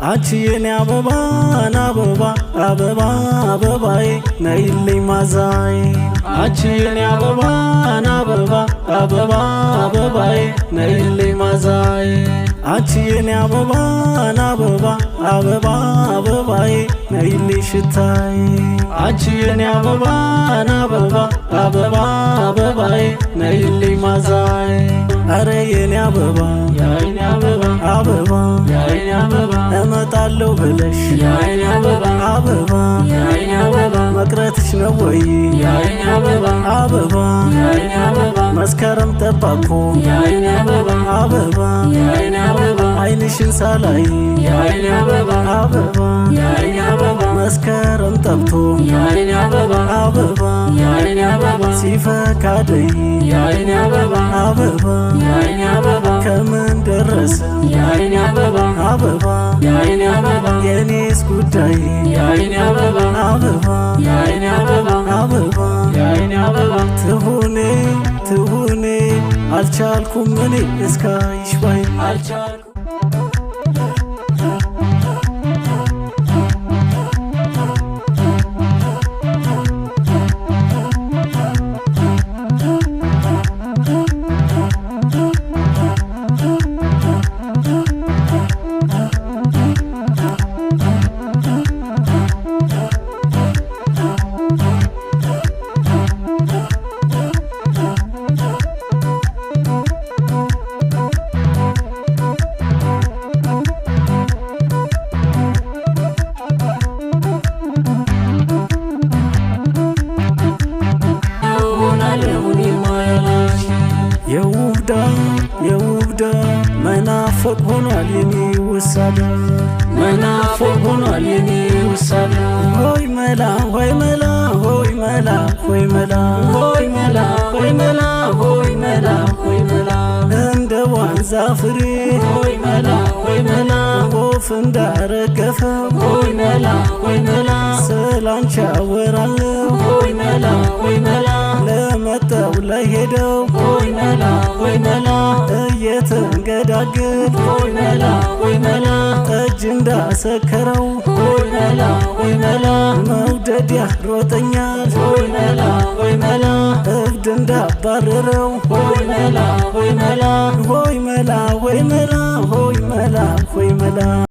አንቺ የኔ አበባ አበባ አበባ አበባዬ ነይልኝ ማዛዬ። አንቺ የኔ አበባ አበባ አበባ አበባዬ ነይልኝ ማዛዬ። አንቺ የኔ አበባ አበባ አበባ አበባዬ ነይልኝ ሽታዬ። አንቺ የኔ አበባ አበባ አበባ አበባዬ ነይልኝ ማዛዬ። አረ የኔ አበባ የአይኔ አበባ አበባ የአይኔ አበባ እመጣለሁ ብለሽ የአይኔ አበባ አበባ የአይኔ አበባ መቅረትሽ ነው ወይ የአይኔ አበባ አበባ የአይኔ አበባ መስከረም ጠባኮ የአይኔ አበባ አበባ የአይኔ አበባ ዓይንሽን ሳላይ የአይኔ አበባ አበባ የአይኔ አበባ መስከረም ጠብቶ የአይኔ አበባ አበባ የአይኔ አበባ ሲፈካ ደይ የአይኔ አበባ አበባ የአይኔ አበባ ከምን ደረሰ የአይኔ አበባ አበባ የአይኔ አበባ የኔስ ጉዳይ የአይኔ አበባ አበባ የአይኔ አበባ አበባ የአይኔ አበባ ትሁኔ ትሁኔ አልቻልኩም እኔ እስካይሽ ባይ አልቻልኩም። የውብዳ የውብዳ መናፈቅ ሆኗል የኔ ውሳዳ መናፈቅ ሆኗል የኔ ውሳዳ። ሆይ መላ ሆይ መላ ሆይ መላ ሆይ መላ ሆይ መላ ሆይ መላ ሆይ መላ ሆይ መላ እንደ ዋንዛ ፍሬ ሆይ መላ ሆይ መላ ወፍ እንዳረገፈ ሆይ መላ ሆይ መላ ስላንቺ አወራለሁ ሆይ መላ ሆይ መላ ለመጣው ለሄደው ሆይ መላ ሆይ መላ እየተንገዳገድ ሆይ መላ ሆይ መላ ጠጅ እንዳሰከረው ሆይ መላ ሆይ መላ መውደድ ያሮጠኛል ሆይ መላ ሆይ መላ እብድ እንዳባረረው ሆይ መላ ሆይ መላ ሆይ መላ ሆይ መላ ሆይ መላ ሆይ መላ።